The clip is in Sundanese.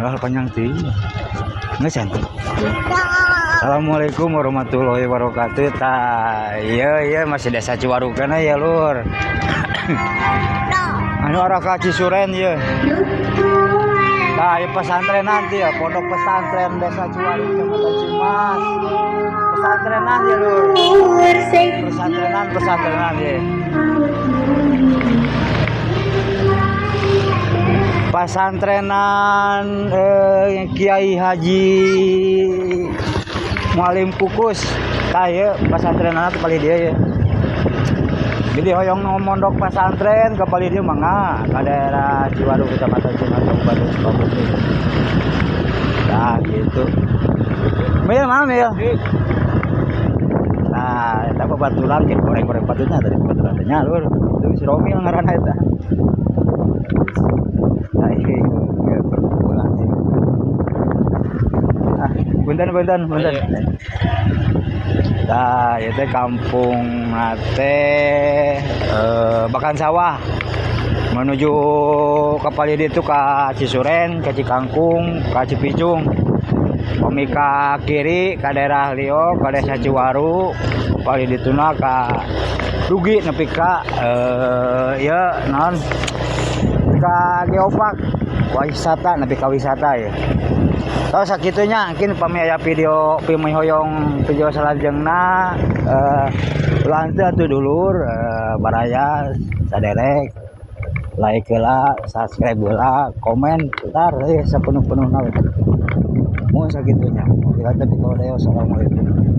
Ah, panjang teuing. Geus cantik. Assalamualaikum warahmatullahi wabarakatuh. Tah, iya iya masih Desa Ciwaru kana ya, Lur. Anu arah ka Cisuren ya. Nah, ieu pesantren nanti ya, pondok pesantren Desa Ciwaru, Kecamatan Cimas. Pesantrenan ya, Lur. Pesantrenan, pesantrenan ya. Pesantrenan Kiai Haji Mualim Kukus. Tah ieu pesantrenan teh palih dieu ya. Jadi hoyong mondok pesantren ke palih dieu mangga ka daerah Ciwaru, Kecamatan Cimas, Kabupaten Sukabumi. Nah, gitu. Mil, mana mil? Nah, eta babaturan ke goreng-goreng patutnya tadi babaturan teh nya, Lur. Itu si Romil ngaranna eta. Nah, iya, iya, perkumpulan sih. Ah, punten, punten, punten. Nah, itu kampung nate Bakan Sawah menuju ke Palidi itu ke Cisuren, ke Cikangkung, ke Cipicung. Pami ka kiri ke daerah Lio, ke Desa Ciwaru, Palidi tuna ka Dugi nepi ka ya naon ka Geopark wisata nepi ka wisata ya. Oh, sakitunya mungkin pami aya video pami hoyong video salajengna ulah henteu atuh dulur baraya saderek like heula, subscribe heula, komen ntar sapenuh-penuhna we. Mun sakitunya. Wabillahi taufiq wal hidayah. Wassalamualaikum.